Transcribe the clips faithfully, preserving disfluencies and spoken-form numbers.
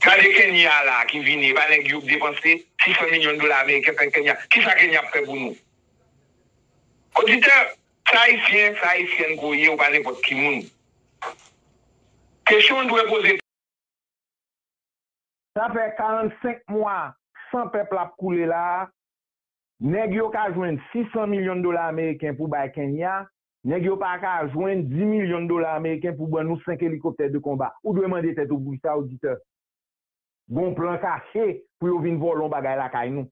Gade Kenya la ki vini, e pa nèg yo k depanse sis san milyon dola ameriken fè Kenya. Kisa Kenya ap fè pou nou? Oditè, se Ayisyen, se Ayisyèn ke w ye, ou pa nenpòt ki moun. Kesyon w dwe poze. Sa fè karannsenk mwa san pèp la ap koule la a. Nèg yo ka jwenn sis san milyon dola ameriken pou bay Kenya. Nèg yo pa ka jwenn dis milyon dola ameriken pou ban nou senk elikoptè de konba. Ou dwe mande tèt ou poukisa, oditè. Gon plan kache pou yo vin vòlè yon bagay lakay nou.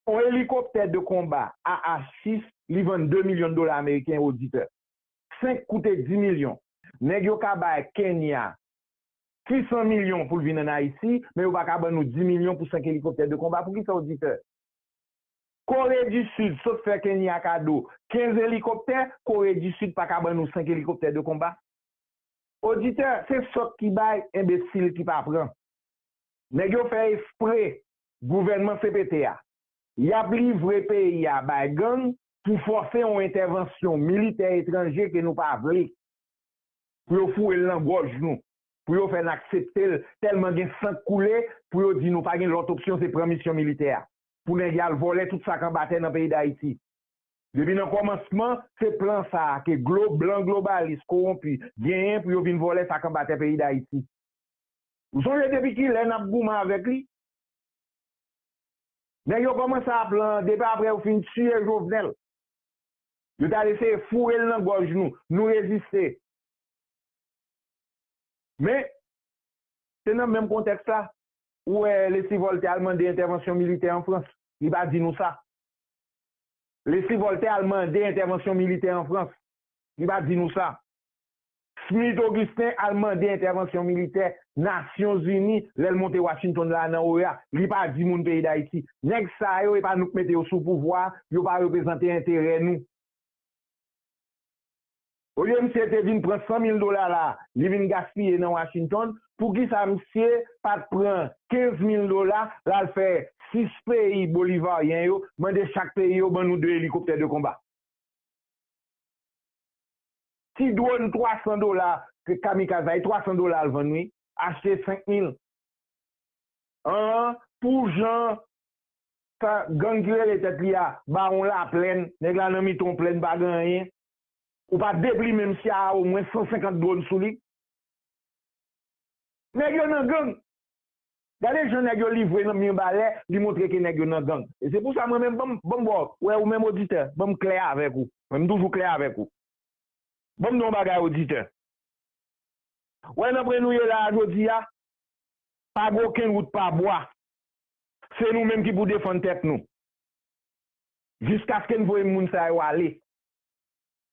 Yon elikoptè de konba A H sis, li vann de milyon dola ameriken, oditè. Senk koute dis milyon. Nèg yo ka bay Kenya sis san milyon pou l vin ann Ayiti, men yo pa ka ban nou dis milyon pou senk elikoptè de konba. Poukisa, oditè? Kore di Sid sot fè Kenya kado kenz elikoptè, Kore di Sid pa ka ban nou senk elikoptè de konba. Oditè, se sòt ki bay, enbesil ki pa pran. Nèg yo fè espre, gouvènman C P T a. Y ap livre peyi a bay gang pou fòse yon entèvansyon militè etranje ke nou pa vle. Pou yo foure l nan gòj nou. Pou yo fè n aksepte l, tèlman gen san k koule, pou yo di nou pa gen lòt opsyon, se pran misyon militè a. Pou nèg y al vòlè tout sa k anba tè nan peyi Dayiti. Depi nan kòmansman, se plan sa a ke glo-, blan globalis kowonpi genyen pou yo vin vòlè sa k anba tè peyi Dayiti. Ou sonje depi kilè n ap goumen avèk li? Nèg yo kòmanse ap lan depi apre yo fin tiye Jovenel. Yo t al eseye foure l nan gòj nou. Nou reziste. Men, se nan menm kontèks la, ou wè Leslie Voltaire al mande entèvansyon militè an Frans. Li pa di nou sa. Leslie Voltaire al mande entèvansyon militè an Frans. Li pa di nou sa. Smith Augustin al mande entèvansyon militè Nasyonzini lè l monte Washington la nan O E A. Li pa di moun peyi Dayiti. Nèg sa yo, e pa nou k mete yo sou pouvwa a, yo pa reprezante enterè nou. Olye misye te vin pran san mil dola la, li vin gaspiye nan Washington, poukisa misye pa t pran kenz mil dola, l al fè sis peyi bolivaryen yo, mande chak peyi yo ban nou de elikoptè de konba? Ti dwòn twa san dola, ke kamikaz la, e twa san dola l vann wi, achte senk mil. An, pou jan sa gang ki rele tèt li a, Bawon Laplèn, nèg la nan mitan yon plèn pa gen anyen. Ou pa deplimen misye a omwen san senkant dwòn sou li. Nèg yo nan gang. Gade jan nèg yo livre nan men balè, li montre ke nèg yo nan gang. E se pou sa mwen menm, ban m, ban m ba w, wè ou menm oditè, ban m klè avèk ou. Mwen m toujou klè avèk ou. Ban m di w yon bagay oditè. Wè nan pwen nou ye la a jodi a, pa gen okenn wout pa bwa. Se nou menm ki pou defann tèt nou. Jiskaske n voye moun sa yo ale.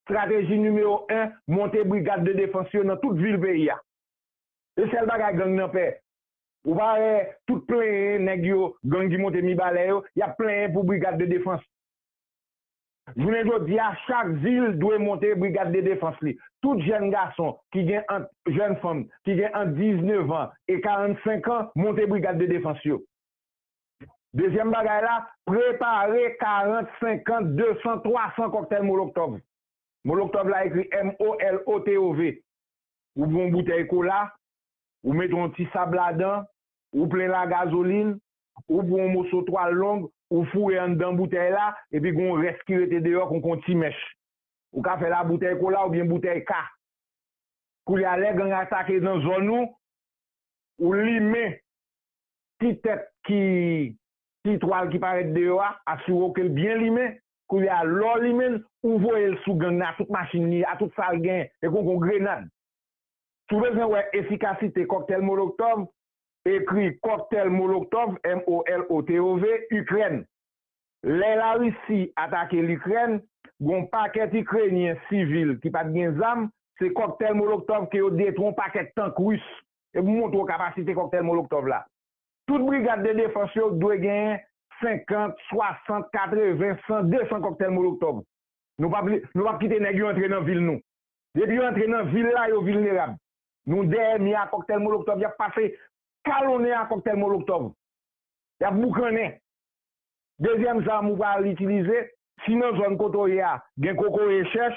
Estrateji nimewo en, monte brigad de defans yo nan tout vil peyi a. Se sèl bagay gang nan pè. Ou pa wè tout plenyen nèg yo, gang ki monte Mibalè yo, y ap plenyen pou brigad de defans. Jounen jodi a, chak vil dwe monte brigad de defans li. Tout jèn gason ki gen ant, jèn fanm ki gen ant diznèf an e karannsenk an, monte brigad de defans yo. Dezyèm bagay la, prepare karant, senkant, de san, twa san kòktèl molotòv. Molotòv la ekri M O L O T O V. Ou pran yon boutèy kola, ou mete yon ti sab ladan, ou plen la gazolin, ou pran yon moso twal long, ou foure anndan boutèy la, epi gen yon rès ki rete deyò kon, kon ti mèch. Ou ka fè l a boutèy kola oubyen boutèy ka. Koulye a, lè gang atake nan zòn ou, ou limen ti tèt ki, ti twal ki parèt deyò a, asire w ke l byen limen. Koulye a, lè w limen l, ou voye l sou gang nan, a tout machin li, a tout sa l genyen, e kon, kon grenad. Si w bezwen wè efikasite kòktèl molotòv, ekri kòktèl molotòv, M O L O T O V, Ikrèn. Lè Larisi atake Likrèn, gen yon pakèt Ikrenyen sivil ki pa t gen zam, se kòktèl molotòv ke yo detwi yon pakèt tank ris. E pou montre w kapasite kòktèl molotòv la. Tout brigad de defans yo dwe genyen senkant, swasant, katreven, san, de san kòktèl molotòv. Nou p ap, nou p ap kite nèg yo antre nan vil nou. Depi yo antre nan vil la, yo vilnerab. Nou dèyè mi a kòktèl molotòv, y ap pase kalonnen a kòktèl molotòv. Y ap boukannen. Dezyèm zam ou pral itilize, si nan zòn kote w ye a, gen kokoye chèch,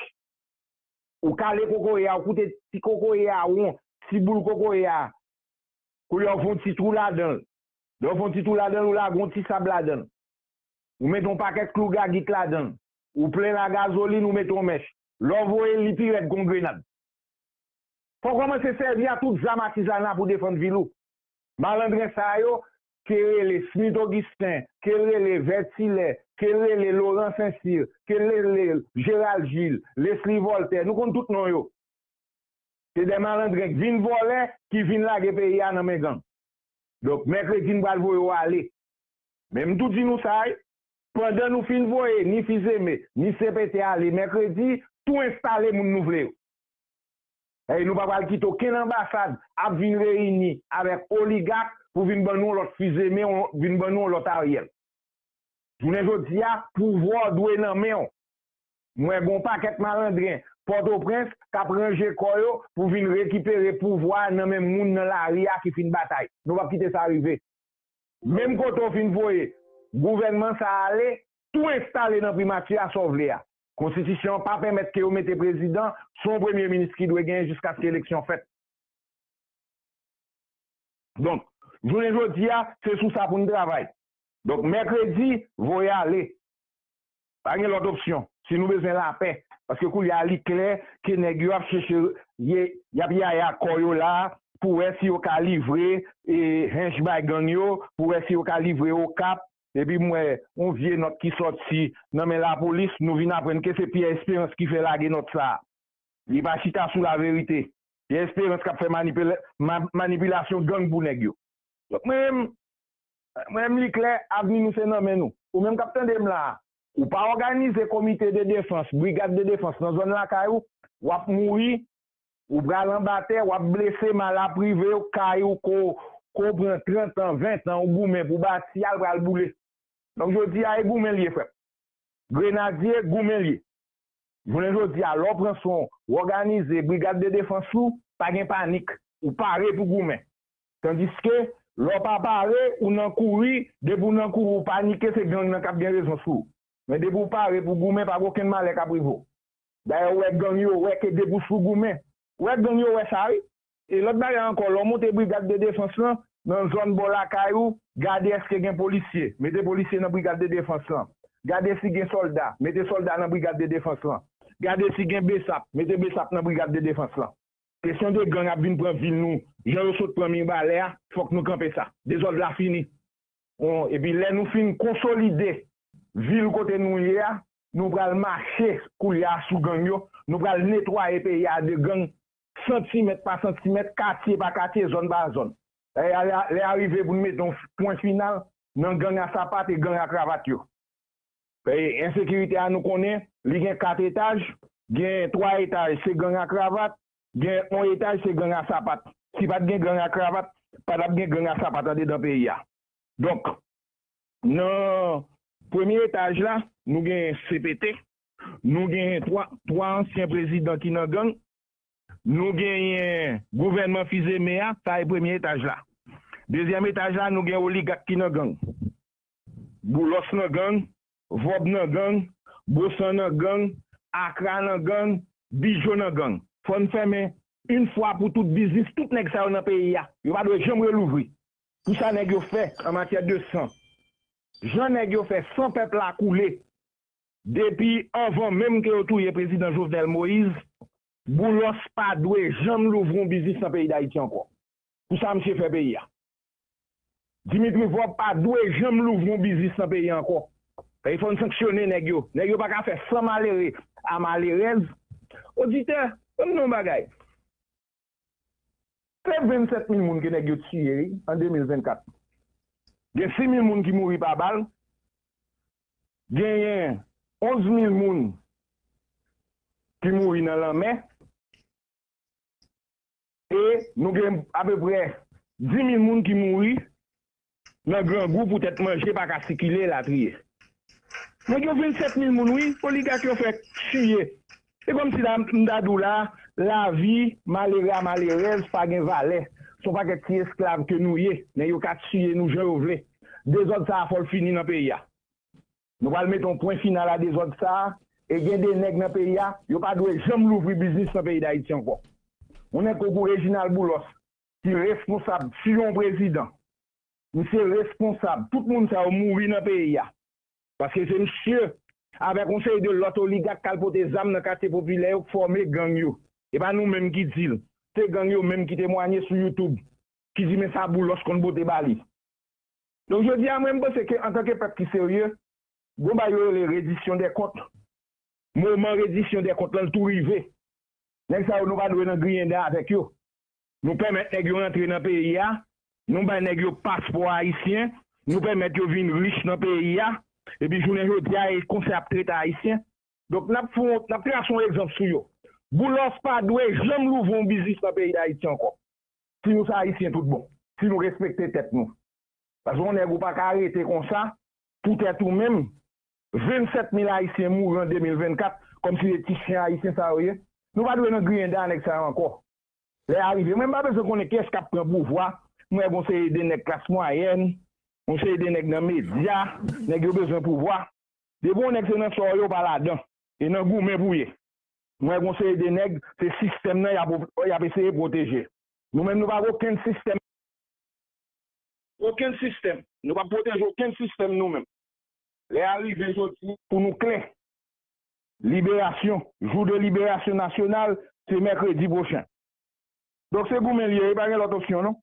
ou kale kokoye a, ou koute ti kokoye a won, ti boul kokoye a, Koulye a w fè yon ti twou ladan l. Lè w fè yon ti twou ladan l, ou lage yon ti sab ladan l. Ou mete yon pakèt klou gagit ladan l. Ou plen l a gazolin, ou mete yon mèch. Lè w voye l, li pi rèd kon grenad. Fò w kòmanse sèvi a tout zam atizana pou defann vil ou. Malandren sa yo, ke rele Smith Augustin, ke rele Vertilè, ke rele Laurent Saint-Cyr, ke rele Gérald Gilles, Leslie Voltaire, nou konn tout non yo. Se de malandren k vin vòlè, ki vin lage peyi a nan men gang. Donk, mèkredi, n pral voye yo ale. Men m tou di nou sa, wi, pandan nou fin voye ni Fizeme, ni C P T ale mèkredi, tou enstale moun nou vle yo. E nou pa pral kite okenn anbasad ap vin reyini avèk oligak pou vin ban nou yon lòt Fizeme, vin ban nou yon lòt Ariel. Jounen jodi a, pouvwa w dwe nan men w. M wè gen yon pakèt malandren Pòtoprens k ap ranje kò yo pou vin rekipere pouvwa a nan men moun nan lari a ki fin batay. Nou p ap kite sa rive. Menm kote w fin voye gouvènman sa a ale, tou enstale nan primati a sa w vle a. Konstitisyon an pa pèmèt ke yo mete prezidan, se yon premye minis ki dwe genyen jiskaske eleksyon fèt. Donk, jounen jodi a, se sou sa pou n travay. Donk, mèkredi, voye ale. Pa gen lòt opsyon. Si nou bezwen lapè, paske koulye a li klè ke nèg yo ap chèche, y ap yaya kò yo la pou wè si yo ka livre, e, hench bay gang yo, pou wè si yo ka livre Okap. Epi m wè yon vye nòt ki sòti nan men lapolis, nou vin aprann ke se Pierre Espérance ki fè lage nòt sa a. Li pa chita sou laverite. Pierre Espérance k ap fè manipila-, ma-, manipilasyon gang pou nèg yo. Donk, mwen menm, mwen menm, li klè, avni nou se nan men nou. Ou menm k ap tande m la a, ou pa òganize komite de defans, brigad de defans nan zòn lakay ou, w ap mouri, ou pral anba tè, w ap blese, malap rive w, kay ou ko, ko pran trant an, ven an, ou goumen pou bati a, l pral boule. Donk, jodi a, e goumen l ye, frè m. Grenadye, goumen l ye. Jounen jodi a, lè w pran swen w, w òganize brigad de defans ou, pa gen panik. Ou pare pou goumen. Tandiske, lè w pa pare, ou nan kouri, depi w nan kouri, w panike, se gang nan k ap gen rezon sou ou. Men depi w pare pou goumen, pa gen okenn malè k ap rive w. Dayè, ou wè gang yo wè ke depi w sou goumen. Ou wè gang yo wè sa, wi. E lòt bagay ankò, lè w monte brigad de defans lan, nan zòn bò lakay ou, gade èske gen polisye, mete polisye nan brigad de defans lan. Gade si gen sòlda, mete sòlda nan brigad de defans lan. Gade si gen besap, mete besap nan brigad de defans lan. Kesyon de gang ap vin pran vil nou, jan yo sot pran Mibalè a, fòk nou kanpe sa. Dezòd la fini. Bon, epi lè nou fin konsolide vil kote nou ye a, nou pral mache koulye a sou gang yo, nou pral netwaye peyi a de gang, santimèt pa santimèt, katye pa katye, zòn pa zòn. Lè a, lè a rive pou n mete yon pwen final nan gang a sapat e gang a kravat yo. E ensekirite a, nou konnen, li gen kat etaj, gen twa etaj, se gang a kravat, gen yon etaj, se gang a sapat. Si pa t gen gang a kravat, pa t ap gen gang a sapat andedan peyi a. Donk, nan premye etaj la, nou gen C P T, nou gen twa, twa ansyen prezidan ki nan gang, nou genyen gouvènman Fizeme a, sa e premye etaj la. Dezyèm etaj la, nou gen oligak ki nan gang. Boulos nan gang, Vòb nan gang, Bosan nan gang, Akra nan gang, Bijo nan gang. Fò n fèmen yon fwa pou tout biznis tout nèg sa yo nan peyi a. Yo pa dwe janm relouvri. Pou sa nèg yo fè an matyè de san. Jan nèg yo fè san pèp la koule. Depi anvan menm ke yo touye prezidan Jovenel Moïse, Boulos pa dwe janm louvri yon biznis nan peyi Dayiti ankò. Pou sa misye fè peyi a. Dimitri Vòb pa dwe janm louvri yon biznis nan peyi a ankò. Fò n sanksyone nèg yo. Nèg yo pa ka fè san malere a malerèz. Oditè, ban m di w yon bagay. Se vennsèt mil moun ke nèg yo tiye, wi, an de mil vennkat. Gen sis mil moun ki mouri pa bal. Genyen onz mil moun ki mouri nan lanmè. E nou gen apeprè dis mil moun ki mouri nan grangou poutèt manje pa ka sikile elatriye. Nèg yo vennsèt mil moun, wi, oligak yo fè tiye. Se kòmsi la, m ta di w la, lavi malere a malerèz pa gen valè. Se yon pakèt ti esklav ke nou ye. Nèg yo ka tiye nou jan yo vle. Dezòd sa a fò l fini nan peyi a. Nou pral mete yon pwen final a dezòd sa a, e gen de nèg nan peyi a, yo pa dwe janm louvri biznis nan peyi Dayiti ankò. Yon nèg tankou Reginald Boulos, ki responsab tiye yon prezidan. Misye responsab. Tout moun sa yo mouri nan peyi a. Paske se misye, avèk yon seri de lòt oligak k al pote zam nan katye popilè yo, k fòme gang yo. E pa nou menm ki di l. Se gang yo menm ki temwanye sou YouTube, ki di men sa Boulos konn pote ba li. Donk, jodi a, mwen, m panse ke antanke pèp ki serye, gon bagay yo rele redisyon dè kont. Moman redisyon dè kont lan, l tou rive. Nèg sa yo, nou pa dwe nan griyen dan avèk yo. Nou pèmèt nèg yo rantre nan peyi a, nou bay nèg yo paspò ayisyen, nou pèmèt yo vin rich nan peyi a, epi jounen jodi a, e konsa y ap trete Ayisyen. Donk, n ap fè yon, n ap trase yon egzanp sou yo. Boulos pa dwe janm louvri yon biznis nan peyi Dayiti ankò. Si nou se Ayisyen tout bon, si nou respekte tèt nou. Paske yon nèg ou pa ka rete konsa, poutèt ou menm, vennsèt mil Ayisyen mouri an de mil vennkat, kòmsi se ti chen ayisyen sa yo ye. Nou pa dwe nan griyen dan nèg sa yo ankò. Lè a rive, mwen m pa bezwen konnen kiyès k ap pran pouvwa. M wè gon seri de nèg klas mwayèn, yon seri de nèg nan medya, nèg yo bezwen pouvwa. Depi yon nèg se nan sa w ye, w pa ladan. E nan goumen pou w ye. M wè gon seri de nèg, se sistèm nan y ap, y ap eseye pwoteje. Nou menm, nou pa gen okenn sistèm. Okenn sistèm. Nou p ap pwoteje okenn sistèm nou menm. Lè a rive jodi pou nou klè. Liberasyon, jou de liberasyon nasyonal, se mèkredi pwochen. Donk, se goumen li ye, pa gen lòt opsyon, non.